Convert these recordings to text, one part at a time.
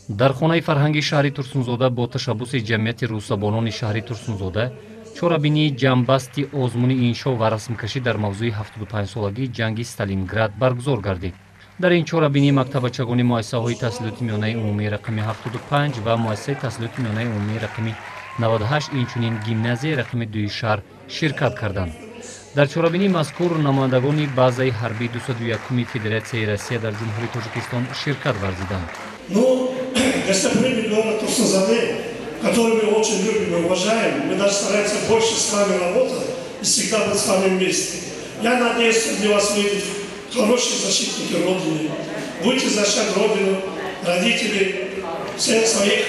Дар хонаи фарҳанги шаҳри Турсунзода бо ташаббуси ҷамъияти русзабонони шаҳри Турсунзода чорабинии ҷамъбасти озмуни иншо ва расмкашӣ дар мавзӯи 75-солагии ҷанги Сталинград баргузор гардид. Дар ин чорабинӣ мактаббачагони муассисаҳои таҳсилоти миёнаи умумии рақами 75 ва муассисаи таҳсилоти миёнаи умумии рақами 98, инчунин гимназияи рақами 2-и шаҳр ширкат карданд. Дар чорабинии мазкур намояндагони базаи ҳарбии 201-уми Федератсияи Россия дар Ҷумҳурии Тоҷикистон ширкат варзиданд. Ну, гостеприимный город Турсунзаде, который мы очень любим и уважаем, мы даже стараемся больше с вами работать и всегда быть с вами вместе. Я надеюсь, среди вас выйдут хорошие защитники Родины. Будете защищать Родину, родителей, всех своих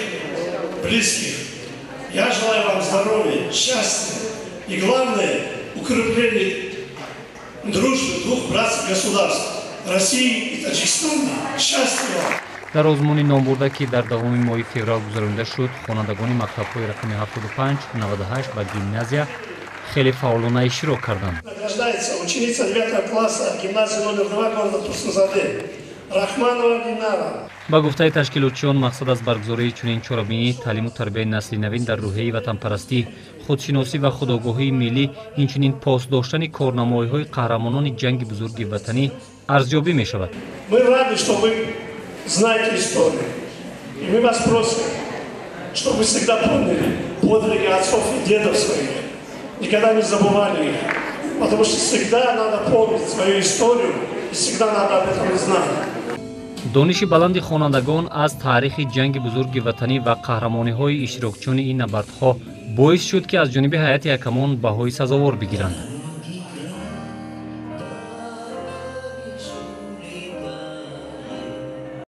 близких. Я желаю вам здоровья, счастья и, главное, укрепления дружбы двух братских государств – России и Таджикистана. Счастья вам! Дар озмуни номбурда, ки дар давоми моҳи феврал гузаронида шуд, хонандагони мактабҳои рақами 75, 98 ва гимназия хеле фаъолона иштирок карданд. Награждается ученица 9 класса гимназии номер 2 города Турсунзаде Рахманова Динара. Ба гуфтаи ташкилотчиён, мақсад аз баргузории чунин чорабинӣ таълиму тарбияи насли навин дар рӯҳияи ватанпарастӣ, худшиносӣ ва худогоҳии миллӣ, инчунин пос доштани корнамоиҳои қаҳрамонони ҷанги бузурги ватанӣ арзёбӣ мешавад. Мы рады, что вы знаете историю. И мы вас просим, чтобы вы всегда помнили подвиги отцов и дедов своих. Никогда не забывали их. Потому что всегда надо помнить свою историю и всегда надо об этом знать. Дониши баланди хонандагон аз таърихи ҷанги бузурги ватанӣ ва қаҳрамониҳои иштирокчиёни ин набардҳо боис шуд, ки аз ҷониби ҳайати ҳакамон баҳои сазовор бигиранд.